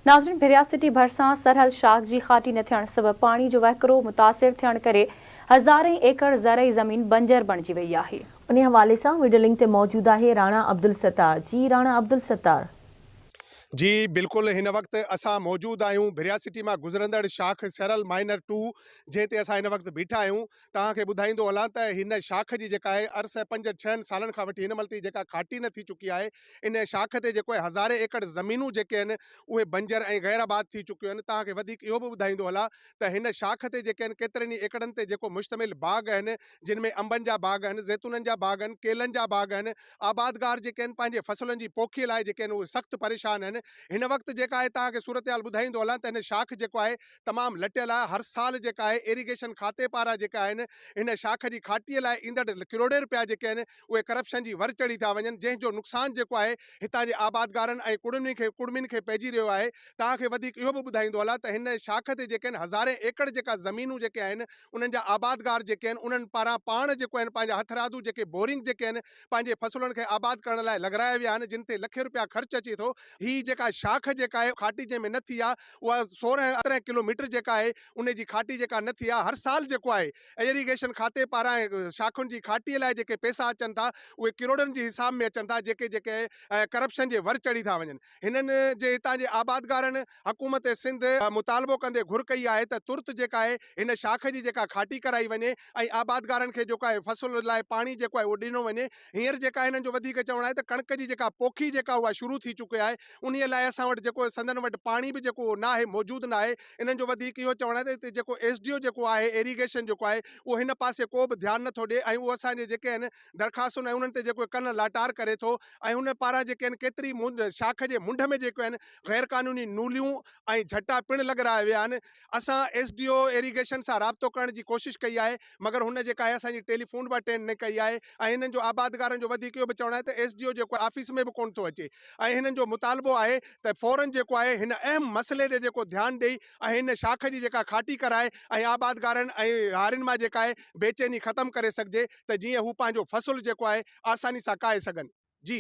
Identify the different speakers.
Speaker 1: ناظرين ڀريا سٽي ڀرسان سرحل شاخ جي کاٽي نه ٿيڻ سبب پاڻي جو وهڪرو متاثر ٿيڻ ڪري هزارين ايڪڙ زرعي زمين بنجر بڻجي وئي آهي.
Speaker 2: انهي حوالي سان وڊيو لنڪ تي موجود آهي راڻا عبدالستار جي راڻا عبدالستار.
Speaker 3: جي بلڪل هن وقت اسان موجود آهيون ڀريا سٽي مان گذرندڙ شاخ سرحل مائنر ٽو جنهن تي اسان هن وقت بيٺا آهيون توهان کي ٻڌائيندو هلان ته هن شاخ جي جيڪا آهي عرصه پنج ڇهن سالن کان وٺي هن مهل تائين جيڪا کاٽي نه ٿي چڪي آهي ان شاخ تي جيڪو آهي هزارين ايڪڙ زمينون جيڪي آهن اهي بنجر ۽ غير آباد ٿي چڪيون آهن توهان کي وڌيڪ اهو به ٻڌائيندو هلان ته هن شاخ تي جيڪي آهن ڪيترن ئي ايڪڙن تي جيڪو مشتمل باغ آهن جن ۾ انبن جا باغ آهن زيتونن جا باغ آهن ڪيلن جا باغ آهن آبادگار جيڪي آهن پنهنجي فصلن جي پوکي لاء جيڪي آهن اهي سخت پريشان آهن هن وقت جيڪا آهي توهان کي صورتحال ٻڌائيندو هلان ته هن شاخ جيڪو آهي تمام لٽيل آهي هر سال جيڪا آهي ايريگيشن کاتي پاران جيڪا آهن هن شاخ جي کاٽي لاء ايندڙ ڪروڙين رپيا جيڪي آهن اهي ڪرپشن جي ور چڙهي ٿا وڃن جنهن جو نقصان جيڪو آهي هتان جي آبادگارن ۽ ڪڙمين کي ڪڙمين کي پئجي رهيو آهي توهان کي وڌيڪ اهو به ٻڌائيندو هلان ته هن شاخ تي جيڪي آهن هزارين ايڪڙ جيڪا زمينون جيڪي آهن انهن جا آبادگار جيڪي آهن انهن پاران پاڻ جيڪو آهن پنهنجا هٿرادو جيڪي بورنگ جيڪي آهن پنهنجي فصلن کي آباد ڪرڻ لاء لڳرايا ويا آهن جن تي لکين رپيا خرچ اچي ٿو هي جيڪا شاخ جيڪا آهي کاٽي جنهن ۾ نه ٿي آهي اها 16 17 ڪلوميٽر جيڪا آهي ان جي کاٽي جيڪا نه ٿي آهي هر سال جيڪو آهي ايريگيشن کاتي پاران شاخن جي کاٽي لاء جيڪي پئسا اچن ٿا اهي ڪروڙن جي حساب ۾ اچن ٿا جيڪي جيڪي ڪرپشن جي ور چڙهي ٿا وڃن هنن جي هتان جي آبادگارن حڪومت سنڌ مطالبو ڪندي گهر ڪئي آهي ته ترت جيڪا آهي هن شاخ جي جيڪا کاٽي ڪرائي وڃي ۽ آبادگارن کي جيڪو آهي فصل لاء پاڻي جيڪو آهي اهو ڏنو وڃي هينئر جيڪا هنن جو وڌيڪ چوڻ آهي ته ڪڻڪ جي جيڪا پوکي جيڪا اها شروع ٿي چڪي آهي انهي لاء اسان وٽ جيڪو سندن وٽ پاڻي به جيڪو ناهي موجود ناهي انهن جو وڌيڪ اهو چوڻ آهي ته هتي جيڪو ايس ڊي او جيڪو آهي ايريگيشن جيڪو آهي اهو هن پاسي ڪو به ڌيان نٿو ڏي ۽ اهو اسان جي جيڪي آهن درخواستن ۽ انهن تي جيڪو ڪن لاٽار ڪري ٿو ۽ ان پاران جيڪي آهن ڪيتري شاخ جي منڍ ۾ جيڪو آهن غير قانوني نوليون ۽ جهٽا پڻ لڳرايا ويا آهن اسان ايس ڊي او ايريگيشن سان رابطو ڪرڻ جي ڪوشش ڪئي آهي مگر هن جيڪا آهي اسان جي ٽيليفون به اٽينڊ نه ڪئي آهي ۽ هنن جو آبادگارن جو وڌيڪ اهو به چوڻ آهي ته ايس ڊي او جيڪو آفيس ۾ به ڪونه ٿو اچي ۽ هنن جو مطالبو آهي ته فورن جيڪو آهي هن اهم مسئلي ڏي جيڪو ڌيان ڏئي ۽ هن شاخ جي جيڪا کاٽي ڪرائي ۽ آبادگارن ۽ هارين مان جيڪا آهي بيچيني ختم ڪري سگهجي ته جيئن هو پنهنجو فصل جيڪو آهي آساني سان ڪاهي سگهن جي.